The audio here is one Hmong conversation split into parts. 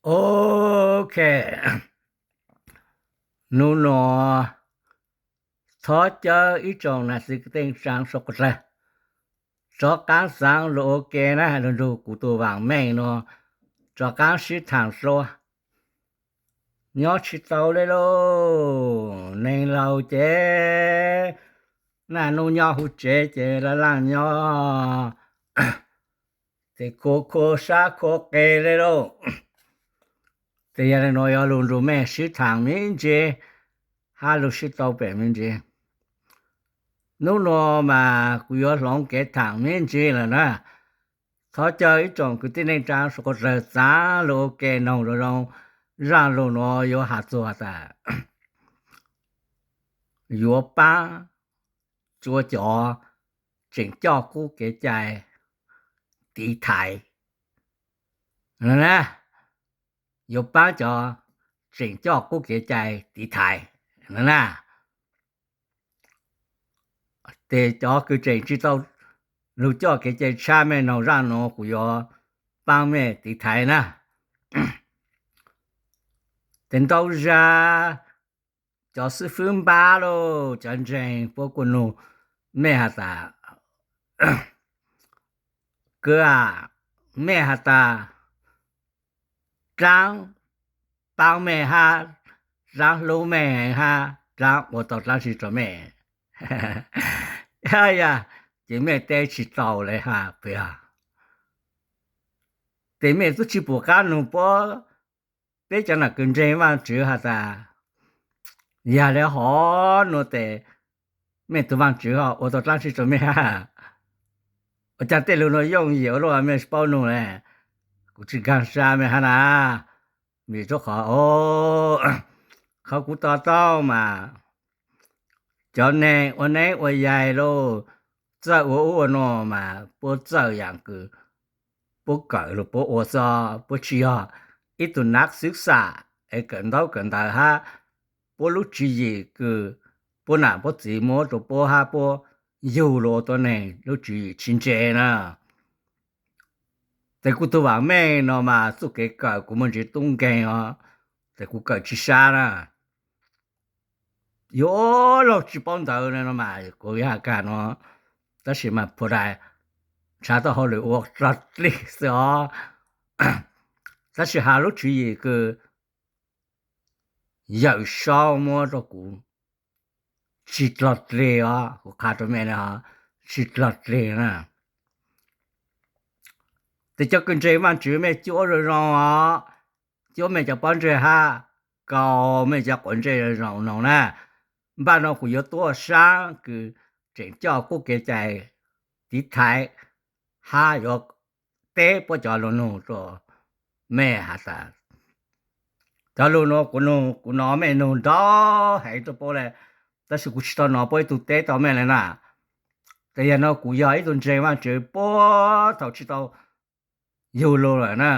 Ok, hnub no thov caw ib tsoom nam txiv kwv tij neej tsaa suav dlawg rov qaab xaav lug ua ke na, lug nrug kuv tug vaam meej no rov qaab sib thaam dlua. Nyob tsis tau le lauj, neeg laug ces naj nub nyob huv tsev ces laaj laaj nyob, tes khua khua sab khua qe le lauj. Tes yog le nuav yuav lug nrug mej sib thaam me ntsis hab lug sib tau pem me ntsis. Nub nuav mas kuv yuav hloov kev thaam me ntsis lawm na. Thov caw ib tsoom kwv tij neej tsaa suav dlawg xaav lug ua ke noog zoo zoo. Zaaj lug nuav yuav has txug has tas yuav paab rua cov tseem coj qub kev cai tiv thaiv na. Yuav paab cov tseem coj qub kev cai tiv thaiv na. Tes cov kws tseem tsis tau lug coj kev cai tshab, mej noog zaaj nuav kuv yuav paab mej tiv thaiv na. Tes ntau zag cov xib fwb npab lauj, cov ntseeg puab kuj nug mej has tas, kwv a, mej has tas dlaab paab mej hab dlaab hlub mej hab dlaab ua tau dlaab tsi rua mej. Yog, ces mej teb tsis tau le hab puas yog? Tes mej tub tsi pum qaab nug puab, peb cov nam kws ntseeg Vaajtswv has tas, yog le hov nuav tes mej tug Vaajtswv ho ua tau dlaab tsi rua mej hab? Ua caag tej lug nuav yooj yim ua luaj mej tsi paub nug le? Kuv tsi nkaag sab mej hab na, vim rua qhov, qhov kuv to taub mas cov neeg ua neeb ua yaig lauj, txawj ua ub ua nuav mas puab txawj yaam kws puab kawm lug puab ua xwb, puab tsi yog ib tug nab xwb xam es kawm ntaub kawm ntawv hab puab lub tswv yim kws puab nam puab txiv muab rua puab hab puab yug lug ua tuab neeg lub tswv yim tsi ntse na. Tes kuv tug vaam meej no mas txuj kev kawm kuv muaj ntsis tub nkeeg os, tes kuv kawm tsi sab na. Yuav luag tsi paub ntawv no mas kuv yog has kag no, tab sis mas phu dais ntshav tau hauj lwm ua dlog dlig xwb os. Tab sis has lub tswv yim kws Yawm Saub muab rua kuv tsi dlog dlig os, kuv qha rua mej, tsi dlog dlig na. Tes cov kws ntseeg Vaajtswv mej cuab zoo zoo os, cuab mej cov pob ntseg hab kaus mej cov quav ntsej zoo zoo noog na. Npaj no kuv yuav tuaj saab kws tseem coj qub kev cai tiv thaiv hab yuav teb puab cov lug nug rua mej has tas, cov lug nuav kuv nug, kuv nov mej nug nrov heev rua puab le, tab sis kuv tsi tau nov puab ib tug teb tau mej le na. Tes yog no kuv yog ib tug ntseeg Vaajtswv puag thaum tsi tau yug lug lawm na,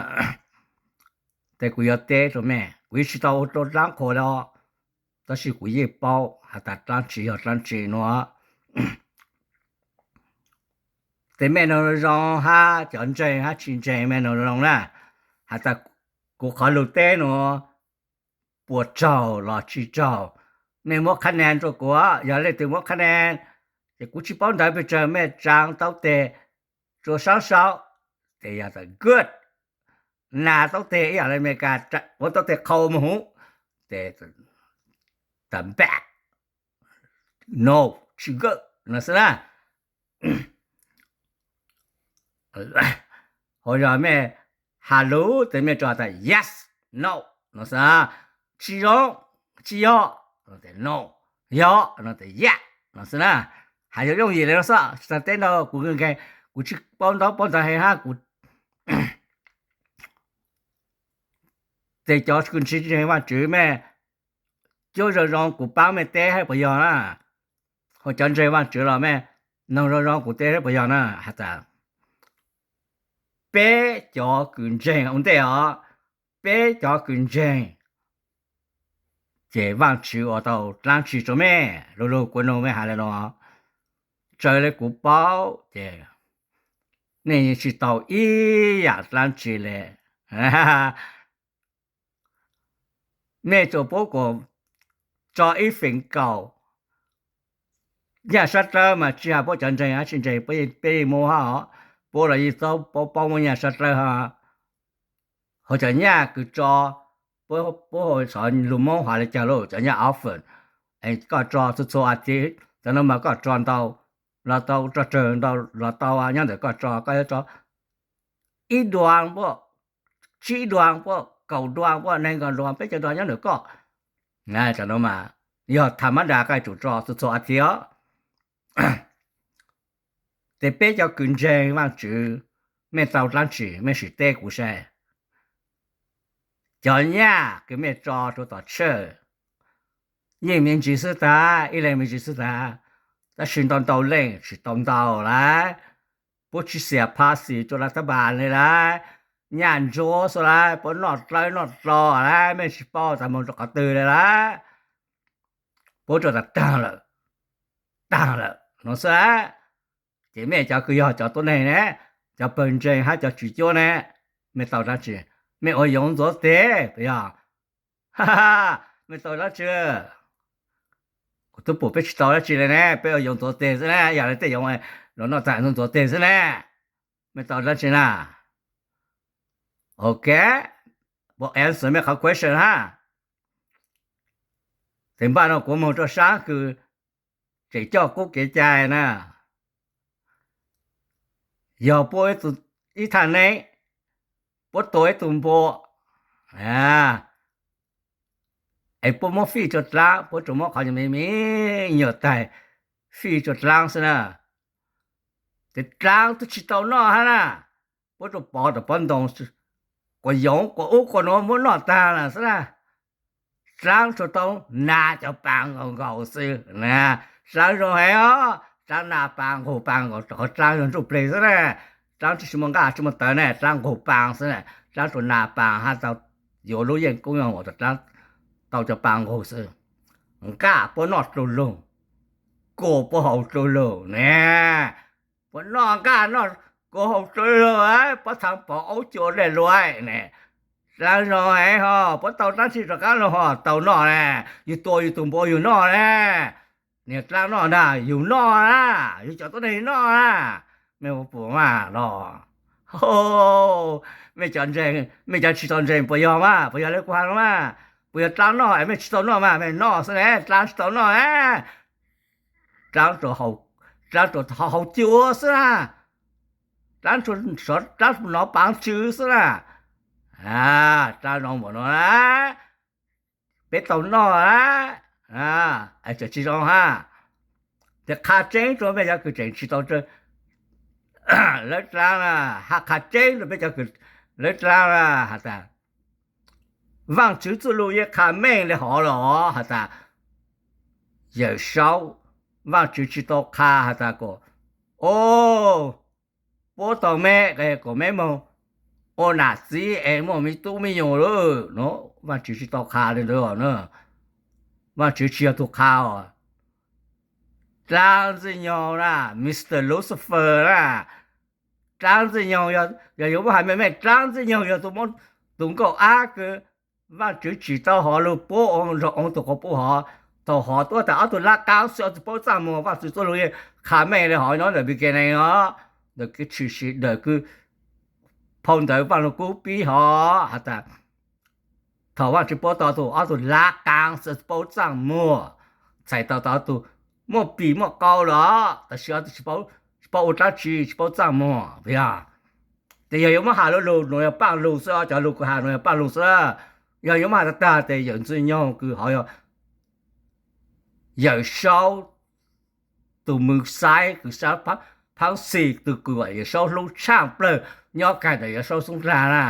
tes kuv yuav teb rua mej, kuv yeej tsi tau ua rua dlaab qhua le os, tab sis kuv yeej paub has tas dlaab tsi yog dlaab tsi nuav. Tes mej nug zoo zoo hab cov ntseeg hab tsi ntseeg mej nug zoo zoo na, has tas kuv qhov lug teb nuav puas raug los tsi raug, mej muab qhab naj rua kuv, yog leej twg muab qhab naj, ces kuv tsi paub ntawv pes tsawg, mej tsaav taub teg rua saab saub, tes yog tas good, nas taub teg ib yam le Amelikas muab taub teg qhau moog huv, tes tas bad, no, tsi good no xwb na. Hos yog mej has lug tes mej rov tas yes, no no xwb, tsi zoo, tsi yog, no, yog no tes yeah no xwb na. Has yooj yooj yim le no xwb, tsi tas teb ntau kuv nkeeg, kuv tsi paub ntaub paub ntawv heev hab kuv tes cov kws tsi ntseeg Vaajtswv mej cuab zoo zoo kuv paab mej teb hab puas yog na. Hos cov ntseeg Vaajtswv los mej noog zoo zoo kuv teb hab puas yog na, has tas peb cov kws ntseeg ua ntej os, peb cov kws ntseeg ces Vaajtswv ua tau dlaab tsi rua mej, lug lug kuv nug mej has le no, raws le kuv paub ces nej yeej tsi tau ib yaam dlaab tsi le. nej tsuas pub kom tso ib feem kaum nyaj sab dlawb mas tsis hais puab cov ntseeg dab tsi ntseeg, peb yeej muab hab os, puab los yeej paub muab nyaj sab dlawb hab. Hos cov nyaj kws tso, puab hu xov lus Moob has le caag lug, cov nyaj offer, koj tso txhua txhua a thiv, cov nuav mas koj tso ntau los tau, tso tsawg ntau los tau, nyob ntawm koj tso, koj yuav tso ib duas puab, tsib duas puab, kaum duas puab, neeg nkaum duas, peb caug duas, nyob ntawm koj. Cov nuav mas yog tham mab das koj tsum tso txhua txhua a thiv os. Ces peb cov kws ntseeg Vaajtswv, mej tau dlaab tsi mej sim teb kuv saib. Cov nyaj kws mej tso rua tom tshawj yeej me ntsis xwb tag, ib leeg me ntsis xwb tag, tab sis ntau ntau leej tsis tau ntau lawm. Puab tsis xiam phas xis rua lav thab npas le lawm, nyaj ntsuab xwb lawm, puab noj dlawb noj dlo lawm, mej tsis paub tas moog rua qhov twg le lawm. Puab rua tas taag lawm, taag lawm nuav xwb lawm. Ces mej cov kws yog cov tuab neeg ne, cov pawg ntseeg hab cov tswv cuab ne, mej tau dlaab tsi? Mej ua yoov ntxuav teg puas yog? Mej tau dlaab tsi? Kuv tub pum peb tsis tau dlaab tsi le ne, peb ua yoov ntxuav teg xwb ne, yog le tej yoov los noj tag ntxuav teg xwb ne. Mej tau dlaab tsi na? Ok, puas answer mej qhov question hab? Ces npaj no kuv moog rua saab kws tseem coj qub kev cai na, yog puab ib thaj neeb, puab tua ib tug npua, es puab muab fij rua dlaab, puab tsuas muab qhov me me nyuam taig fij rua dlaab xwb na. Ces dlaab twb tsis tau noj hab na, puab tsuas pov tom pob ntoo, quas yoov quas ub quas nuav muab noj tag lawm xwb na. Dlaab tsuas tau nas cov paas nkaus nkaus xwb na. Dlaab zoo heev os, dlaab nas paas nqug paas nkaus, rau qhov dlaab yog ntsuj plig xwb na. Dlaab tsis muaj nqaj tsis muaj tawv ne, dlaab nqug paas xwb na. Dlaab tsuas nas paas hab tau yuav lub yeej koob yoog uas dlaab tau cov paas nqug xwb. Nqaj puab noj dlug lug, kua puab haus dlug lug ne. Puab noj nqaj noj kua haus dlug lug, puab txha pov aub cua dlej luav ne. Dlaab zoo heev hos, puab tau dlaab tsi rov qaab lug hos tau noj ne? Yug tua yug tug npua yug noj ne, niag dlaab noj na, yug noj na, yug cov tuab neeg noj na. Mej puas pum mas los? Mej cov ntseeg, mej cov tsis tau ntseeg puas yog mas, puas yog le kuv has no mas? Puas yog dlaab noj es mej tsis tau noj mas, mej noj xwb ne, dlaab tsis tau noj na. Dlaab tsuas haus cua xwb na, dlaab tsuas nov paas tswv xwb na. Dlaab zoo npaum no na, peb tau noj na, tseem tsis zoo hab. Ces qha tseeb rua mej cov kws tseem tsis tau lawv dlaab na, hab qha tseeb rua peb cov kws lawv dlaab na, has tas Vaajtswv txuj lug yeej qha meej le hov los has tas Yawm Saub, Vaajtswv tsis tau qha has tas kom, o, puab tau meb kom meb moog ua nam txiv es muaj me tub me nyuam lawm no, Vaajtswv tsis tau qha le ntawd na. Vaajtswv tsis yog tug qha os. Dlaab Ntxwg Nyoog na, Mister Lucifer na, Dlaab Ntxwg Nyoog, yog yuav muab has meej meej, Dlaab Ntxwg Nyoog yog tus muab tus nkauj ab kws Vaajtswv tsim tau hov lug puab ua nraug oo tug quas puj hov. Thaum hov tuab tas ob tug lab qaab xwb, ob tug paub txaj muag, Vaajtswv txuj lug yeej qha meej le hov nyob ntawm beginning os, ntawm kws tshwm sim, ntawm kws phau ntawv Vaaj Lug Kub pib hov has tas thaum Vaajtswv puab tau tug ob tug lab qaab xwb paub txaj muag, txhais tau tau ob tug muaj pim muaj qau los tab sis ob tug tsis paub ua dlaab tsi, tsis paub txaj muag puas yog? Ces yog yuav muab has lug lug, nuav yog paaj lug xwb, cov lug kuv has nuav yog paaj lug xwb. Yog yuav muab has tag tag tes Yawm Ntxwg Nyoog kws hov yog Yawm Saub tus mws xaiv kws sab phaab xis, tus kws Yawm Saub hlub tshaaj plawg nyob kag ntawm Yawm Saub xub nraag na,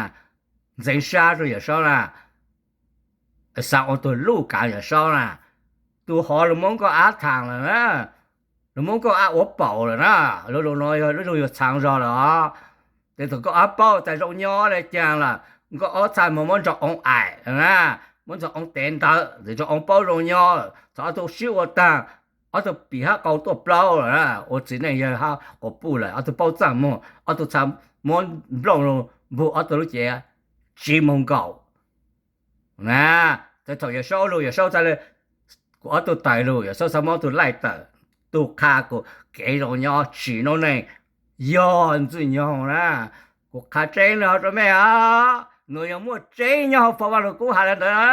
ntxeev sab rua Yawm Saub na, xaav ua tug luj kaav Yawm Saub na. Tus hov lug muab nkauj ab thaam lawm na, lug muab nkauj ab ua paum lawm na, lug lug nuav yog lub lug yuav txhaav zog lawm os. Tes thaum nkauj ab paub tas zoo nyob le caag lawm, nkauj ab txhaj muab nraug oo aim na, muab nraug oo tev ntawd, tes nraug oo paub zoo nyob lawm, thaum ob tug sib ua taag, ob tug pim hab qau tuaj plaub lawm na, ua txiv neej yawg hab quas puj lawm, ob tug paub txaj muag, ob tug txhaj muab nplooj lug npug ob tug lub cev tsiv moog nkaum na. Txog thaum Yawm Saub lug, Yawm Saub txhaj le kuv ob tug tawm lug, Yawm Saub txhaj muab ob tug laij tawm, tug qha kuv kev zoo nyob tsim noob neej yog Ntxwg Nyoog na. Kuv qha tseeb le hov rua mej os, nws yog muaj tseeb nyob hauv phau Vaaj Lug Kub has le ntawd na.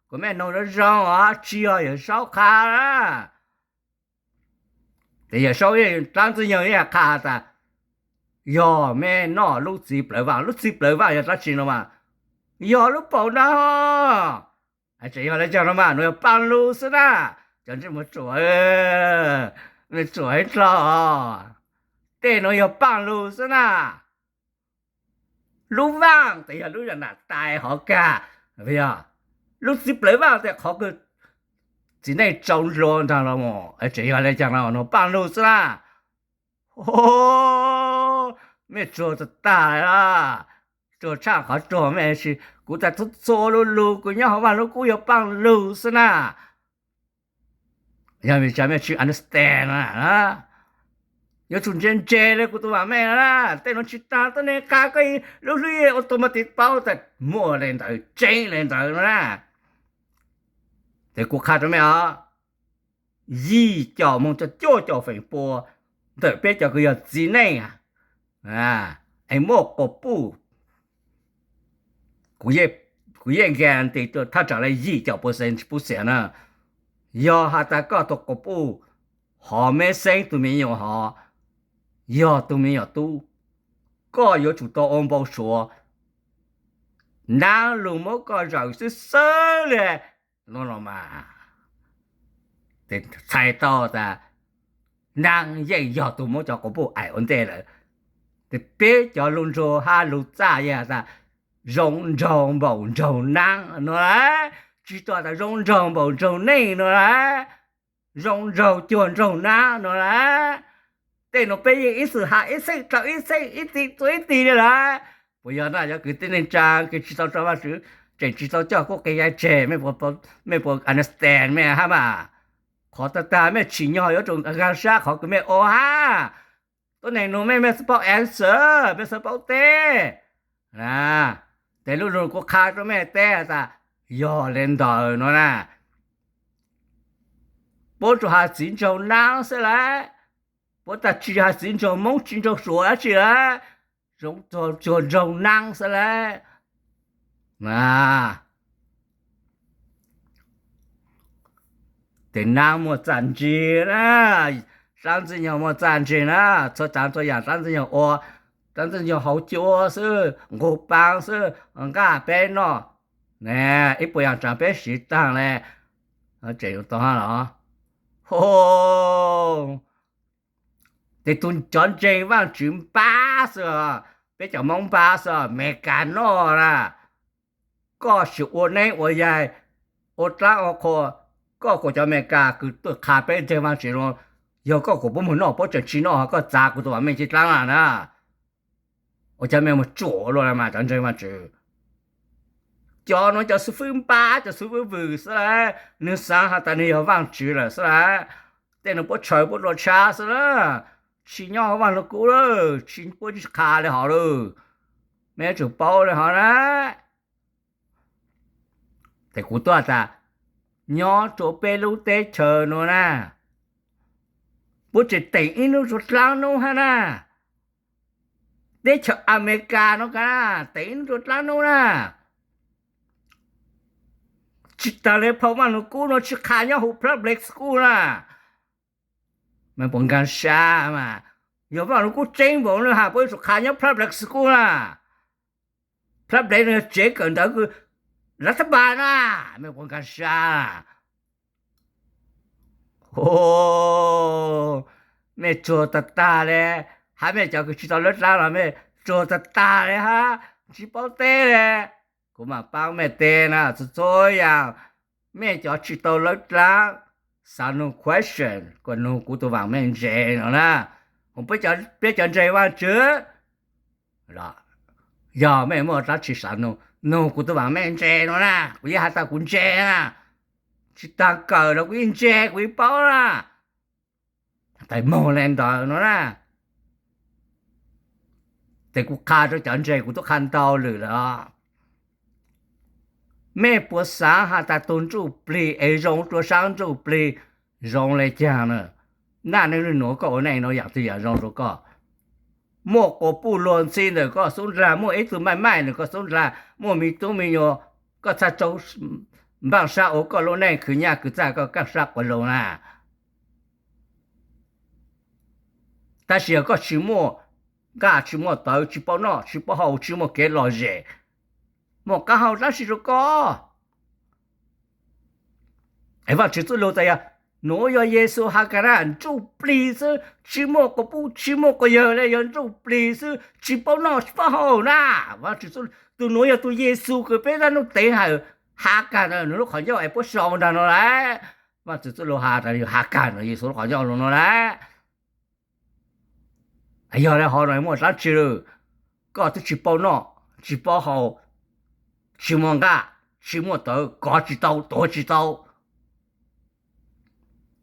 Kuas mej noog zoo zoo os, tsis yog Yawm Saub qha na. Ces Yawm Saub, dlaab Ntxwg Nyoog yeej qha has tas yog mej noj lub txiv plawv vaaj. Lub txiv plawv vaaj yog dlaab tsi no mas? Yog lub paum no. Tseem yog le caag no mas? Nuav yog paaj lug xwb na. Cov ntsej muag ruam, mej ruam heev dlhau. Tej nuav yog paaj lug xwb na. Lub vaaj tes yog lub yam nam tais hov kag, yog lub txiv plawv vaaj tes qhov kws txiv neej tsau nplua ntaag los mus. Tseem yog le caag no, nuav paaj lug xwb na. Mej tsuag tag tag, tsuag tshaj qhov tsuag mej si. Kuv tas txhua txhua lub lug kws nyob hauv Vaaj Lug Kub yog paaj lug xwb na. Yog vim tsam mej tsis understand na, yuav tsum ntse ntse le kuv tus vaam meej na. Tej nuav tsis taag tuab neeg qha koj lub hlwb automatic paub tas muaj le ntawd, tseeb le ntawd no na. Ces kuv qha rua mej os, yim caum moog txug cuaj caum feem pua ntawm peb cov kws yog txiv neej es muaj quas puj, kuv yeej guarantee tuaj thaj tsam le yim caum percent tsis pub xiam na. Yog has tas koj tus quas puj hov mej xeeb tug me nyuam hov yog tug me nyuam tub, koj yuav tsum tau ua npau suav naab lug muab koj zawm xwb xwb le no los mas. Txhais tau tas naab yeej yog tug muab cov quas puj aim ua ntej lawm. Ces peb cov lug nraug hab lug txaj yeej has tas zoo nraug npaum nraug naab no lawm, tsis tau tas zoo nraug npaum nraug neej no lawm, zoo nraug cuag nraug naab no lawm. Tej nuav peb yeej ib txwm has ib txheej rau ib txheej, ib txwm txuas ib txwm le lawm. Puas yog na cov kwv tij neej tsaa kws tsis tau rua Vaajtswv, tseem tsis tau coj kuv qe yaig tseg, mej puas understand mej hab mas? Qhov tag tag mej tsim nyog yuav tsum nkaag sab qhov kws mej ua hab. Tuab neeg nug mej, mej xaav paub answer, mej xaav paub teb. Ces lub lug kuv qha rua mej teb tas yog le ntawd no na. Puab tsuas has txiv nraug naab xwb lawm, puab tsis has txiv nraug Moob, txiv nraug Suav dab tsi lawm. Zoo cuag nraug naab xwb lawm. Ces naab muaj txaj ntse na, dlaab Ntxwg Nyoog muaj txaj ntse na. Txhua tsav txhua yaam dlaab Ntxwg Nyoog ua, dlaab Ntxwg Nyoog hauv cuab xwb, nqug paab xwb, nqaj peb noj, ib puas yaam tsaam peb siv taag le. Tseem yuav tau hab los? Ces tug cov ntseeg Vaajtswv npab xwb, peb cov Moob npab xwb, Amelikas noj na. Koj sim ua neeb ua yaig, ua dlaab ua qhua, koj kuas cov Amelikas kws tuaj qha peb ntseeg Vaajtswv los, yog koj kuas puab moog noj, puab tseem tsi noj, koj txav kuv tus vaam meej ci dlaab lawm na. Ua cov mej moog tsuam luaj mas cov ntseeg Vaajtswv. Cov nuav cov xib fwb npab, cov xib fwb vwm xwb lawm, nwg xaav has tas nwg yog Vaajtswv lawm xwb lawm. Tej nuav puab tshaw puab dlua tshab xwb na, tsi nyob hauv Vaaj Lug Kub lawm, tsi puab tsi qha le hov lawm. Mej yuav tsum paub le hov na. Ces kuv tuaj tas, nyob rua peb lub teb chaws nuav na, puab tseem teem ib nub rua dlaab nub hab na. Teb chaws Amelikas nuav ka teem ib nub rua dlaab nub na. Tsi taag le phau Vaaj Lug Kub nuav tsi qha nyob huv public school na. Mej puas nkaag sab mas? Yog Vaaj Lug Kub tseeb npaum le has puab yuav tsum qha nyob public school na. Public nuav yog tsev kawm ntawv kws lav thab npas na. Mej puas nkaag sab? Mej tsuag tag tag le, hab mej cov kws tsi tau lawb dlaab los mej tsuag tag tag le hab, tsi paub teb le. Kuv maam paab mej teb na, txhua txhua yaam, mej cov tsi tau lawb dlaab, xaav nug question kuas nug kuv tus vaam meej ntse no na. Peb cov ntseeg Vaajtswv los, yog mej muaj dlaab tsi xaav nug, nug kuv tus vaam meej ntse no na, kuv yeej has tas kuv ntse na. Tsi taag kawm los kuv yeej ntse, kuv yeej paub na. Tais moog le ntawd no na. Ces kuv qha rua cov ntseeg, kuv tub qha ntau lwm lawm. Mej puas xaav has tas tug ntsuj plig es zoo rua saab ntsuj plig zoo le caag na? Naj, nuav koj ua neej nuav yaam twg yaam zoo rua koj? Muaj quas puj luag ntxhi ntawm koj xub ndlag, muaj ib tug maij maij ntawm koj xub ndlag, muaj me tub me nyuam, koj txhaj tsau npaaj sab ua koj lub neej khwv nyaj khwv txag koj kaaj sab quas lug na. Tab sis yog koj tsis muaj nqaj tsis muaj tawv, tsis paub noj tsis paub haus, tsis muaj kev lom zem, muaj qaab hau dlaab tsi rua koj? Es Vaajtswv txuj lug tas yog, nuav yog Yexus Hakas na, ntsuj plig xwb, tsis muaj quas puj tsis muaj quas yawg le, yog ntsuj plig xwb tsis paub noj tsis paub haus na. Vaajtswv txuj, tug nuav yog tug Yexus kws peb dlaab nuj teev hawm, Hakas ntawd nwg lub qhov ncauj es puab sau nraag nuav lawm. Vaajtswv txuj lug has tas yog Hakas ntawd Yexus lub qhov ncauj lug nuav lawm. Yog le hov no muaj dlaab tsi lawm? Koj twb tsis paub noj tsis paub haus, tsis muaj nqaj tsis muaj tawv, kov tsis tau tuav tsis tau.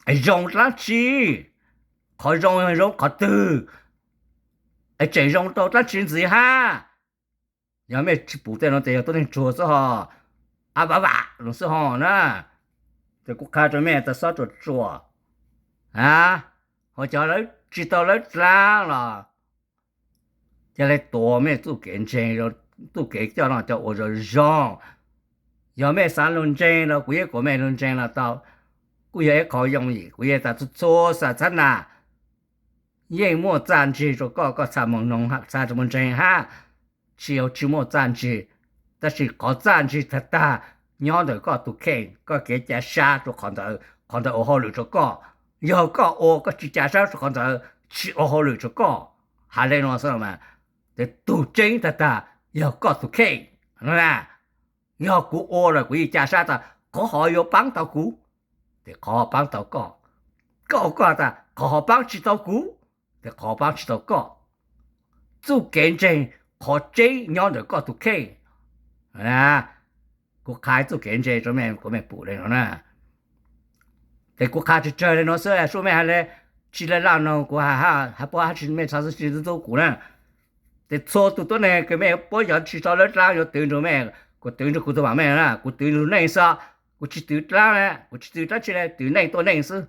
Es zoo dlaab tsi? Qhov zoo zoo qhov twg? Es tseem zoo tau dlaab tsi ntxiv hab? Yog mej tsis pum tej nuav tes yog tuab neeg tsuag xwb ho, ab vav vam lug xwb ho na. Ces kuv qha rua mej tas xob tsuam tsuam, a, ho cov lawv tsis tau lawv dlaab los ca le tuav mej txuj kev ntseeg, txuj kev coj noj coj ua zoo zoo. Yog mej xav lug ntseeg los kuv yeej kom mej lug ntseeg los tau, kuj yog ib qho yooj yim. Kuv yeej tas txhua txhua xav txhab nas yeej muaj txaj ntsig rua koj, koj txhaj moog noog hab txhaj moog ntseeg hab, tsis yog tsis muaj txaj ntsig, tab sis qhov txaj ntsig tag tag nyob ntawm koj tug kheej, koj kev ca sab rua qhov ntawd, qhov ntawd ua hauj lwm rua koj. Yog koj ua koj tsis ca sab rua qhov ntawd tsis ua hauj lwm rua koj. Has le nuav xwb mas, tes tug tseeb tag tag yog koj tug kheej. Yog kuv ua los kuv yeej ca sab tas qhov hov yuav paab tau kuv, tes qhov hov paab tau koj. Koj ua koj tas qhov hov paab tsis tau kuv, tes qhov hov paab tsis tau koj. Txuj kev ntseeg qhov tseeb nyob ntawm koj tug kheej. Kuv qha txuj kev ntseeg rua mej kuv mej pum le nuav na. Ces kuv qha tsawg tsawg le nuav xwb, sub mej has le tsis le laj noog kuv, has puab hab tsis mej txhaj xwb tsis txub kuv na. Ces txhua tug tuab neeg kws mej puab yog tsis tau lawv dlaab yuav twv nrug mej, kuv twv nrug kuv tug maam mej na, kuv twv nrug neej xwb, kuv tsis twv dlaab, kuv tsis twv dlaab tsi le, twv neej tuaj neej xwb.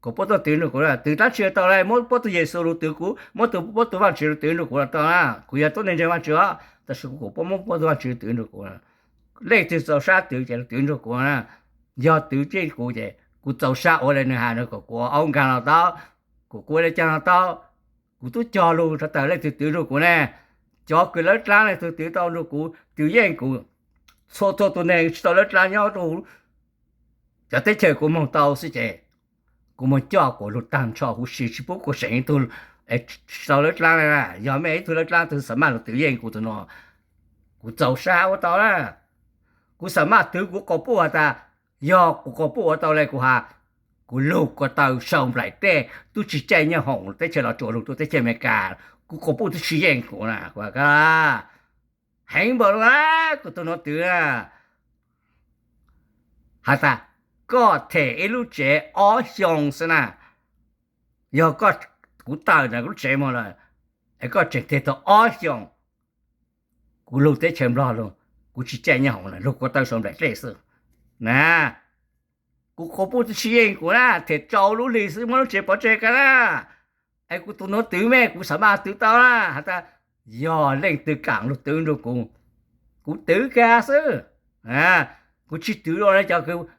Kuv puab tuaj twv nrug kuv, twv dlaab tsi tau le, muab puab tug Yexus lug twv kuv, muab puab tug Vaajtswv lug twv nrug kuv los tau na. Kuv yog tuab neeg ntseeg Vaajtswv os, tab sis kuv puab muab puab tug Vaajtswv twv nrug kuv. Leej twg txaus sab twv ces lug twv nrug kuv na. Yog twv yeej kuv ces kuv txaus sab ua le nwg has nrug kom kuv ua aub nkaag los tau, kom kuv ua le caag los tau. Kuv tub cog lug rua tawm leej twg twv nrug kuv ne. Cov kws lawv dlaab leej twg twv tau nrug kuv, twv yeej kuv. Txhua txhua tug neeg tsis tau lawv dlaab nyob rua cov teb chaws kuv moog tau xwb ces kuv moog coj kuas lug taag nrho huv si tsis pub kuas seem ib tug tsis tau lawv dlaab le. Yog mej ib tug lawv dlaab twg xam maj lug twv yeej kuv tug nuav, kuv txaus sab ua tau na. Kuv xam maj twv kuv quas puj has tas, yog kuv quas puj ua tau le kuv has, kuv lug ko taw sau nplaim dlej tub tsis caij nyoob hoom teb chaws Los Tsuas lug rua teb chaws Amelikas, kuv quas puj tub tsis yeej kuv na. Heev npaum le, kuv tug nuav twv na, has tas koj them ib lub tsev ob xyoo xwb na. Yog koj, kuv tawm ntawm lub tsev moog lawm, es koj tseem them tau ob xyoo, kuv lug teb chaws Nplog lug, kuv tsis caij nyoob hoom lawm, lug ko taw sau nplaim dlej xwb na. Kuv quas puj tub tsis yeej kuv na, them rau lub hli xwb muab lub tsev pov tseg kag na. Es kuv tug nuav twv mej kuv xam maj twv tau na, has tas yog leej twg kaam lug twv nrug kuv, kuv twv kag xwb. Kuv tsis twv le cov kws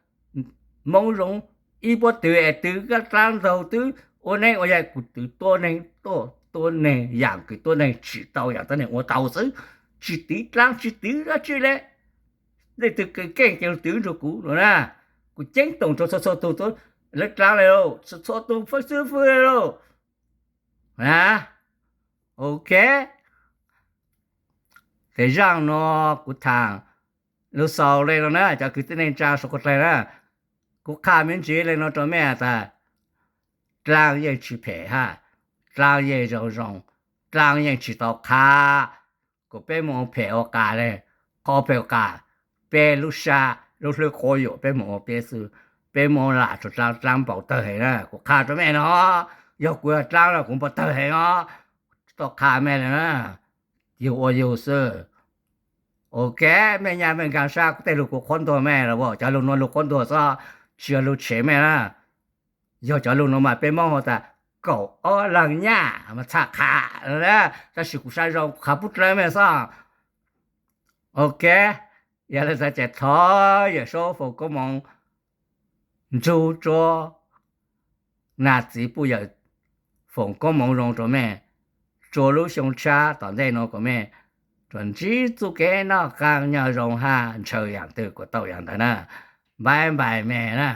Moob zoo ib puab twv es twv kab dlaab ntaug twb ua neeb ua yaig, kuv twv tuab neeg, tuab neeg yaam kws tuab neeg tsim tau yaam tuab neeg ua tau xwb, tsis twv dlaab tsis twv dab tsi le. Leej twg keej ces lug twv nrug kuv lug na. Kuv ceeb toom rua txhua txhua tug lawv dlaab le, txhua txhua tug fwj xwb fwj le lauj. Ok, ces zaaj nuav kuv thaam lug xaus le nuav na, cov kwv tij neej tsaa suav dlawg na, kuv qha me ntsis le nuav rua mej tas, dlaab yeej tsis phem hab, dlaab yeej zoo zoo, dlaab yeej tsis tau qha kom peb moog ua phem ua qas le. Qhov phem ua qas, peb lub sab lub hlwb quab yuam peb moog ua peb xwb, peb moog lam rua dlaab, dlaab npaum tawg heev na. Kuv qha rua mej no, yog kuv yog dlaab los kuv npaum tawg heev os, tsis tau qha mej le na, yug ua yug xwb. Ok, mej nyaj mej nkaag sab tej lug kuv qhuab ntuas mej los as, cov lug nuav lug qhuab ntuas xwb, tsis yog lug tshev mej na. Yog cov lug nuav mas peb Moob hu tas kaum ob leeg nyaj mas txhaj qha, tab sis kuv saib zoo qha pub dlawb mej xwb. Ok, yog le ntawd ces thov Yawm Saub foom koob moov ntxug rua nam txiv puj yawm, foom koob moov zoo rua mej rua lub xyoo tshab tom ntej nuav kom mej tsuas ntsib txuj kev noj qab nyob zoo hab ntshaw yaam twg kuas tau yaam ntawd na. Bye bye mej na.